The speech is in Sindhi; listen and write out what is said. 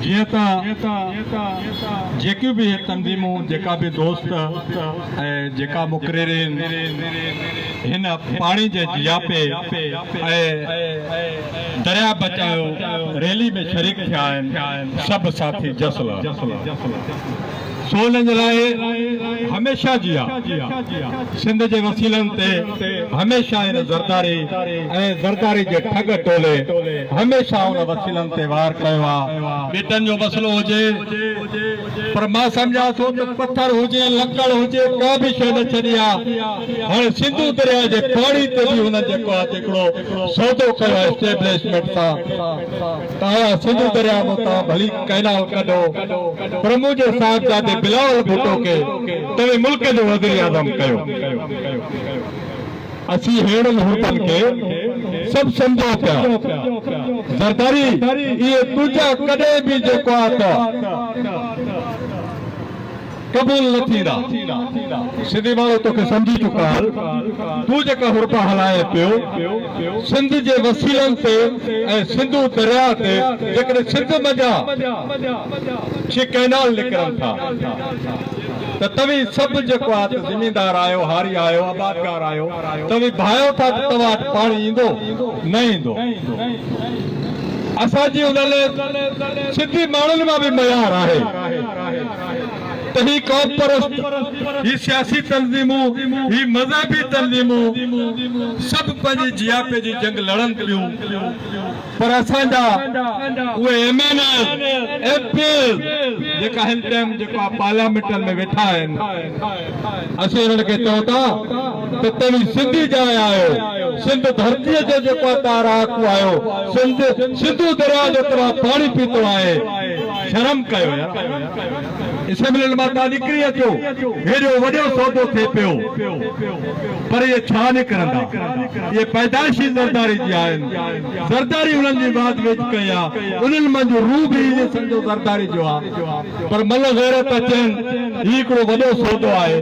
جيئن ته جيڪيون به هي تنظيمون جيڪا به دوست ۽ جيڪا مقررين هن پاڻي جي جياپي ۽ درياء بچايو ريلي ۾ شريڪ ٿيا آهن سڀ ساٿي جس لهن. سو انهن جي لاء هميشه جيان سنڌ جي وسيلن تي هميشه هن زرداري ۽ زرداري جي ٺڳ ٽولي هميشه ان وسيلن تي وار ڪيو آ. ٻيٽن جو مسئلو هجي پر مان سمجهان ٿو ته پٿر هجي لڪڙ هجي ڪا به شيء نه ڇڏي آ. هاڻي سنڌو درياء جي پاڻي تي به هنن جيڪو آ هڪڙو سودو ڪيو آ اسٽيبلشمينٽ سان. ته آيا سنڌو درياء مان توهان ڀلي ڪئنال ڪڍو پر منهنجي صاحبزادي بلاول ڀٽو کي توهين ملڪ جو وزيراعظم ڪيو. اسين ههڙن حربن کي سڀ سمجهون پيا. زرداري اهي تنهنجا ڪڏهن به جيڪو آ ته. قبول نه ٿيندا. سنڌي ماڻهو توکي سمجهي چڪا آهن. تون جيڪا حربا هلائين پيو، سنڌ جي وسيلن تي ۽ سنڌو درياء تي جيڪڏهن سنڌ منجهان ڇھ ڪئنال نڪرن ٿا ته توهين سڀ جيڪو آهي ته زميندار آهيو، هاري آهيو، آبادگار آهيو، توهين ڀانئيو ٿا ته توهان وٽ پاڻي ايندو؟ نه ايندو. اسان جي انهن سنڌي ماڻهن مان به ميار آهي. ته هي قوم پرست، هي سياسي تنظيمون، هي مذهبي تنظيمون سڀ پنهنجي جياپي جي جنگ لڙن پيون پر اسان جا اهي M N As, M P As جيڪا هن ٽائيم جيڪو آ پارليامينٽن ۾ ويٺا آهن اسين انهن کي چئون ٿا ته توهين سنڌي ڄائي آهيو، سنڌ ڌرتيء جو جيڪو آ توهان رهاڪو آهيو، سنڌ سنڌو درياء جو توهان پاڻي پيتو آهي. شرم ڪيو يار اسيمبلين مان تان نڪري اچو هيڏو وڏو سودو ٿئي پيو پر اهي ڇا نڪرندا اهي پيدائشي زرداري جي آهن زرداري انهن جي واڌ ويجهه ڪئي آ انهن منجهه روح به ائين سمجهو زرداري جو آ پر مل غيرت اچين هي هڪڙو وڏو سودو آهي.